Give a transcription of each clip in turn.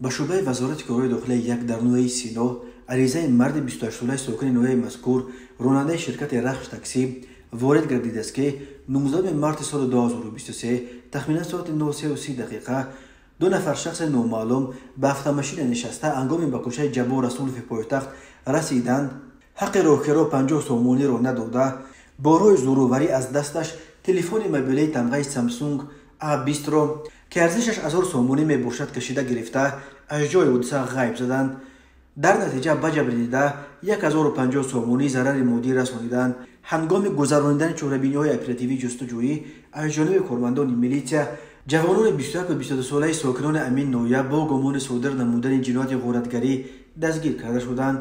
Ба шӯъбаи Вазорати корҳои дохилии як дар ноҳияи Сино аризаи марди 28-солаи сокини ноҳияи мазкур, ронандаи ширкати Рахш таксӣ, ворид гардидааст, ки 19 марти соли 2023 тахминан соати 03:30 ду нафар шахси номаълум ба автомашина нишаста, ҳангоми ба кӯчаи Ҷаббор Расулови пойтахт расиданд, ҳаққи роҳкиро 50 сомониро надода, бо роҳи зӯроварӣ аз дасташ телефони мобилии тамғаи Samsung A20-ро, ки арзишаш 1000 сомонӣ мебошад, кашида гирифта, аз ҷои ҳодиса ғайб заданд. Дар натиҷа ба ҷабрдида 1050 сомонӣ зарари моддӣ расониданд. Ҳангоми гузаронидани чорабиниҳои оперативии ҷустуҷӯӣ аз ҷониби кормандони милитсия, ҷавонони 21 22 солаи сокинони амин ноҳия бо гумони содир намудани ҷинояти ғоратгарӣ дастгир карда шуданд.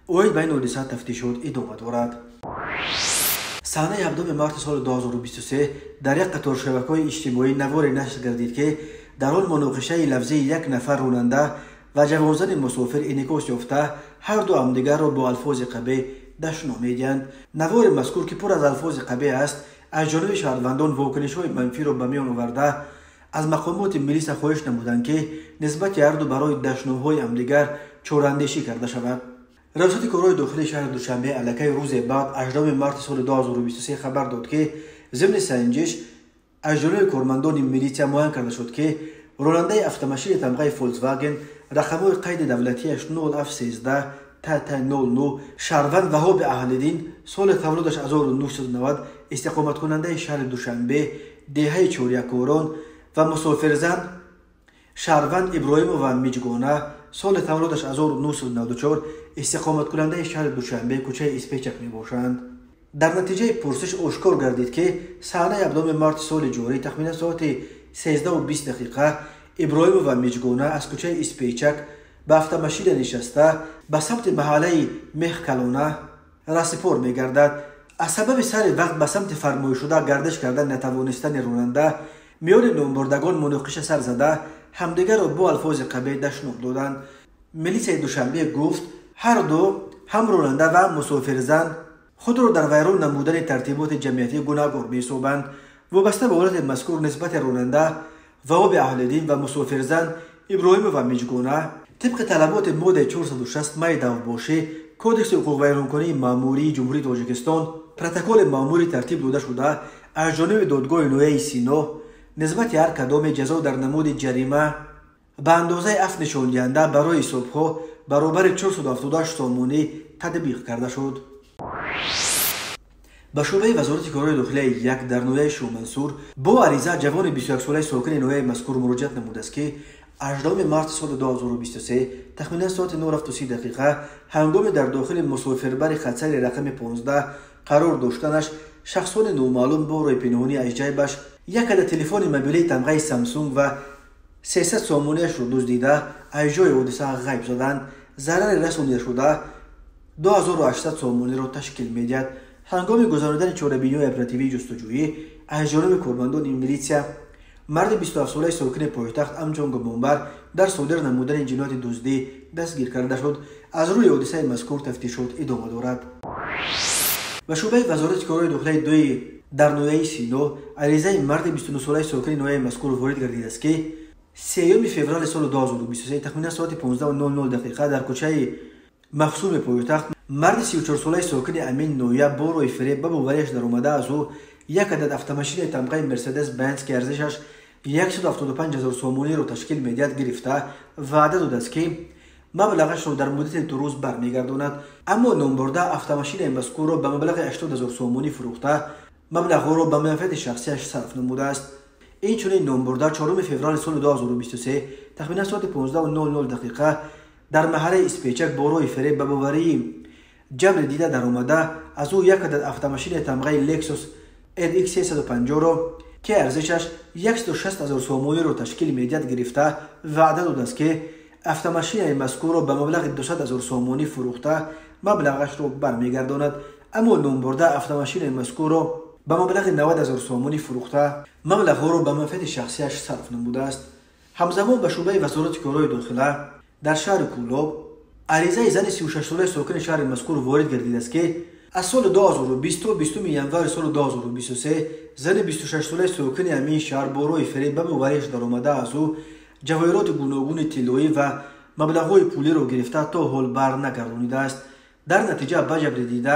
Оид ба ин ҳодиса тафтишот идома дорад. Саҳнаи 7 марти соли 2023 дар як қатор шабакаҳои иҷтимоӣ наворе нашр гардид, ки дар он муноқишаи лафзии як нафар ронанда ва ҷавонзани мусофир инъикос ёфта, ҳарду ҳамдигарро бо алфози қабеҳ дашном медиҳанд. Навори мазкур, ки пур аз алфози қабеҳ аст, аз ҷониби шаҳрвандон вокунишҳои манфиро ба миён оварда, аз мақомоти милиса хоҳиш намуданд, ки нисбати ҳарду барои дашномҳои ҳамдигар чораандешӣ карда шавад. Раёсати корҳои дохилии шаҳри Душанбе аллакай рӯзе баъд, 18 марти соли 2023, хабар дод, ки зимни санҷиш аз ҷониби кормандони милитсия муайян карда шуд, ки ронандаи автомашини тамғаи Volkswagen, рақамҳои қайди давлатиаш 0713 ТТ 09, шаҳрванд Ваҳоби Аҳлиддин, соли таваллудаш 1990, истиқоматкунандаи шаҳри Душанбе, деҳаи Чорякорон, ва мусофирзан шаҳрванд Иброҳимова Миҷгона, соли таваллудаш 1994, истиқоматкунандаи шаҳри Душанбе, кӯчаи Испечак мебошанд. Дар натиҷаи пурсиш ошкор гардид, ки саҳнаи 7 марти соли ҷорӣ тахминан соати 13:20 Иброҳимова Миҷгона аз кӯчаи Испечак ба автомашина нишаста, ба самти маҳаллаи Мехкалона расипор мегардад. Аз сабаби сари вақт ба самти фармоишшуда гардиш карда натавонистани ронанда, миёни номбурдагон муноқиша сар зада, ҳамдигарро бо алфози қабеҳ дашном доданд. Милитсияи Душанбе гуфт, ҳарду, ҳам ронанда ва мусофирзан, худро дар вайрон намудани тартиботи ҷамъиятӣ гунаҳгор меҳисобанд. Вобаста ба ҳолати мазкур нисбати ронанда Ваҳоби Аҳлиддин ва мусофирзан Иброҳимова Миҷгона тибқи талаботи моддаи 460 майдавбошӣ Кодекси ҳуқуқвайронкунии маъмурии Ҷумҳурии Тоҷикистон протоколи маъмурӣ тартиб дода шуда, аз ҷониби додгоҳи ноҳияи Сино нисбати ҳар кадоме ҷазо дар намуди ҷарима ба андозаи афт нишондиҳанда барои ҳисобҳо баробари 478 сомонӣ татбиқ карда шуд. Ба шӯъбаи Вазорати корҳои дохилияи як дар ноҳияи Шоҳмансур бо ариза ҷавони 21-солаи сокини ноҳияи мазкур муроҷиат намудааст, ки 18 марти соли 2023 тахминан соати 0:30 ҳангоми дар дохили мусофирбари хатсайри рақами 15 қарор доштанаш, шахсони номаълум бо роҳи пинҳонӣ аз ҷайбаш як адад телефони мобилии тамғаи Samsung ва 300 сомониашро дуздида, аз ҷои ҳодиса ғайб заданд. Зарари расонидашуда 2800 сомониро ташкил медиҳад. Ҳангоми гузаронидани чорабиниҳои оперативии ҷустуҷӯӣ аз ҷониби кормандони милитсия, марди 27-солаи сокини пойтахт ҳамчун гумонбар дар содир намудани ҷинояти дуздӣ дастгир карда шуд. Аз рӯи ҳодисаи мазкур тафтишот идома дорад. Ба шӯъбаи Вазорати корҳои дохилияи дуи дар ноҳияи Сино аризаи марди 29-солаи сокини ноҳияи мазкур ворид гардидааст, ки 3 феврали соли 2023 тахминан соати 15:00 дар кӯчаи Махсуми пойтахт марди 34-солаи сокини амин ноҳия бо роҳи фиреб ба боварияш даромада, аз ӯ як адад автомашинаи тамғаи Мерседес Бенз, ки арзишаш 175 ҳазор сомониро ташкил медиҳад, гирифта, ваъда додааст, ки маблағашро дар муддати 2 рӯз бармегардонад. Аммо номбурда автомашинаи мазкурро ба маблағи 80 ҳазор сомонӣ фурӯхта, маблағҳоро ба манфиати шахсияш сарф намудааст. Инчунин номбурда 4 феврали соли 2023 тахминан соати 15:00 дар маҳаллаи Испечак бо роҳи фиреб ба боварии ҷабри дида даромада, аз ӯ як адад автомашинаи тамғаи Lexus RX 350-ро, ки арзишаш 160 ҳазор сомониро ташкил медиҳад, гирифта, ваъда додааст, ки автомашинаи мазкурро ба маблағи 200 ҳазор сомонӣ фурӯхта, маблағашро бармегардонад. Аммо номбурда автомашинаи мазкурро ба маблағи 90 ҳазор сомонӣ фурӯхта, маблағҳоро ба манфиати шахсияш сарф намудааст. Ҳамзамон ба шӯъбаи Вазорати корҳои дохила дар шаҳри Кӯлоб аризаи зани 36-солаи сокини шаҳри мазкур ворид гардидааст, ки аз соли 2020 то 20 январи соли 2023 зани 26-солаи сокини амин шаҳр бо роҳи фиреб ба боварияш даромада, аз ӯ ҷавоҳироти гуногуни тиллоӣ ва маблағҳои пулиро гирифта то ҳол бар нагардонидааст. Дар натиҷа ба ҷабрдида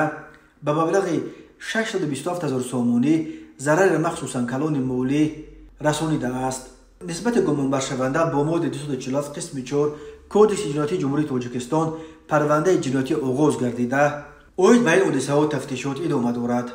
ба маблағи 627 ҳазор сомонӣ зарари махсусан калони молӣ расонидааст. Нисбати гумонбаршаванда бо моддаи 247 қисми 4 Кодекси ҷиноятии Ҷумҳурии Тоҷикистон парвандаи ҷиноятӣ оғоз гардида, оид ба ин ҳодисаҳо тафтишот идома дорад.